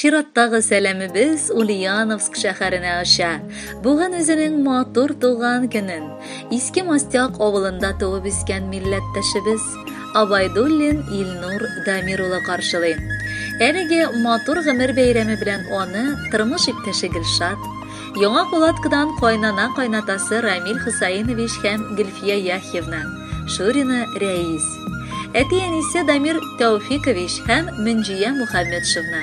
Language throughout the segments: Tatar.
Чираттагы сәламебез Ульяновск шәһәренә оча. Бүген үзенең матур туган көнен Иске Мостяк авылында туып үскән милләттәшебез Абайдуллин Илнур Дамир улы каршылый. Әлеге матур гомер бәйрәме белән аны тормыш иптәше Гөлшат, Яңа Кулаткадан кайнана-кайнатасы Рамил Хусаинович һәм Гөлфия Яхьевна, Шурина Рәис. Әти-әнисе Дамир Тәүфикович һәм Мөнҗия Мухаметшевна.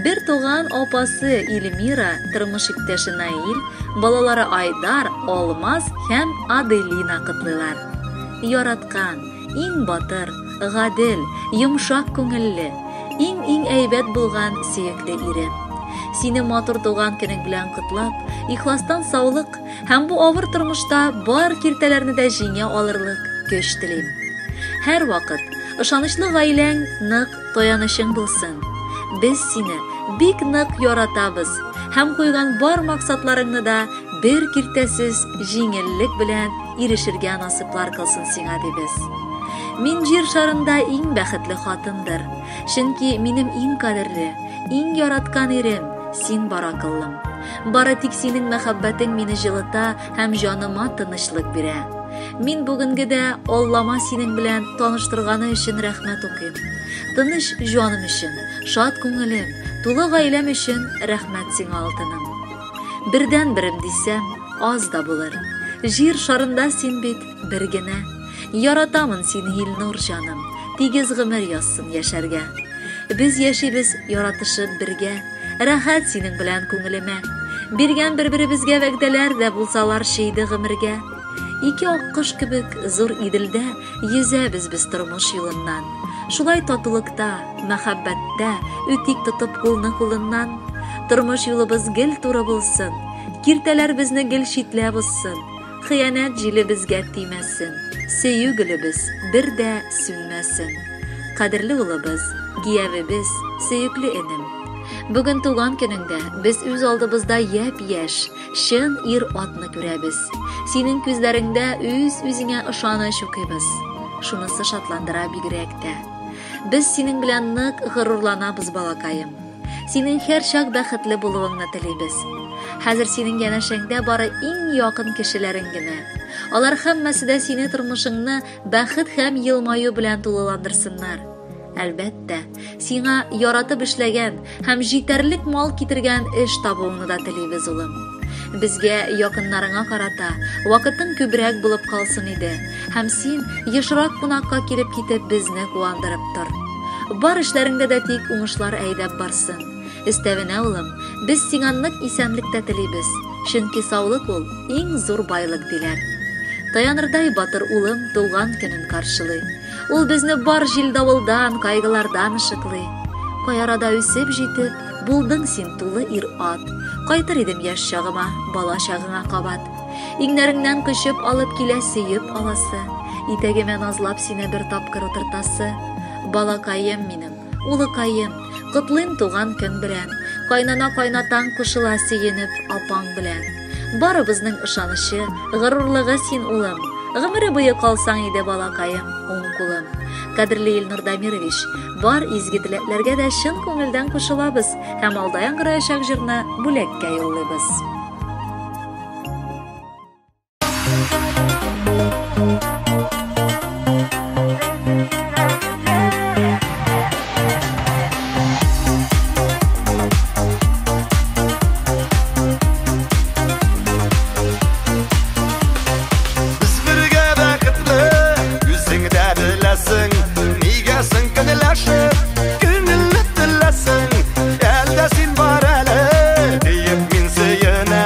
Бер туган апасы Эльмира, тормыш иптәше Наил, балалары Айдар, Алмаз һәм Аделина котлыйлар. Яраткан, иң батыр, гадел, йомшак күңелле, иң-иң әйбәт булган сөекле ирем. Сине матур туган көнең белән котлап, ихластан саулык һәм бу авыр тормышта бар киртәләрне дә җиңә алырлык көч телим. Һәрвакыт ышанычлы гаиләң нык таянычың булсын. Без сине бик нык яратабыз һәм куйган бар максатларыңны да бер киртәсез җиңеллек белән ирешергә насыйплар кылсын сиңа дибез. Мин җир шарында иң бәхетле хатындыр, чөнки минем иң кадерле, иң яраткан ирем, син бар акыллым. Бары тик синең мәхәббәтең мине җылыта һәм җаныма тынычлык бирә. Мин бүгенге дә Аллама синең белән таныштырганы өчен рәхмәт укыйм. Тыныч җаным өчен, шат күңелем, тулы гаиләм өчен рәхмәт сиңа, алтыным. Бердән-берем дисәм, аз да булыр. Җир шарында син бит бер генә. Яратамын сине, Илнур җаным, тигез гомер язсын яшәргә. Без яшибез яратышып бергә, рәхәт синең белән күңелемә. Биргән бер-беребезгә вәгъдәләр дә булсалар чөйде гомергә. Ике аккош кебек зур Иделдә йөзәбез без тормыш юлыннан. Шулай татулыкта, мәхәббәттә үтик тотып кулны кулыннан. Тормыш юлыбыз гел туры булсын, киртәләр безне гел читләп узсын, хыянәт җиле безгә тимәсен, сөю гөлебез бер дә сүнмәсен. Кадерле улыбыз, киявебез, сөекле энем. Бүген туган көнеңдә без үз алдыбызда япь-яшь, чын ир-атны күрәбез. Синең күзләреңдә үз-үзеңә ышаныч укыйбыз. Шунысы шатландыра бигрәк тә. Без синең белән нык горурланабыз, балакаем. Синең һәрчак бәхетле булуыңны телибез. Хәзер синең янәшәңдә бары иң якын кешеләрең генә. Алар һәммәсе дә сине тормышыңны бәхет һәм елмаю белән тулыландырсыннар. Әлбәттә, сиңа яратып эшләгән һәм җитәрлек мал китергән эш табуыңны да телибез, улым. Безгә якыннарыңа карата вакытың күбрәк булып калсын иде һәм син ешрак кунакка килеп китеп безне куандырып тор. Бар эшләреңдә дә тик уңышлар әйдәп барсын. Өстәвенә, улым, без сиңа нык исәнлек тә телибез, чөнки саулык ул иң зур байлык диләр. Таянырдай батыр улым туган көнен каршылый. Ул безне бар җил-давылдан, кайгылардан ышыклый. Кай арада үсеп җитеп, булдың син тулы ир-ат. Кайтыр идем яшь чагыма, бала чагыңа кабат. Иңнәреңнән кочып алып килә сөеп аласы. Итәгемә назлап сине бер тапкыр утыртасы. Балакаем минем, улыкаем, котлыйм туган көн белән. Кайнана кайнатаң кушыла сөенеп апаң белән. Барыбызның ышанычы, горурлыгы син, улым. Гомере буе калсаң иде, балакаем, уң кулым. Кадерле Илнур Дамирович, бар изге теләкләргә дә чын күңелдән кушылабыз һәм алда яңгыраячак җырны бүләккә юллыйбыз. Без бергә бәхетле, үзең дә беләсең. Нигә соң көнләшеп, күңелне теләсең? Әлдә син бар әле, диеп мин сөенәм.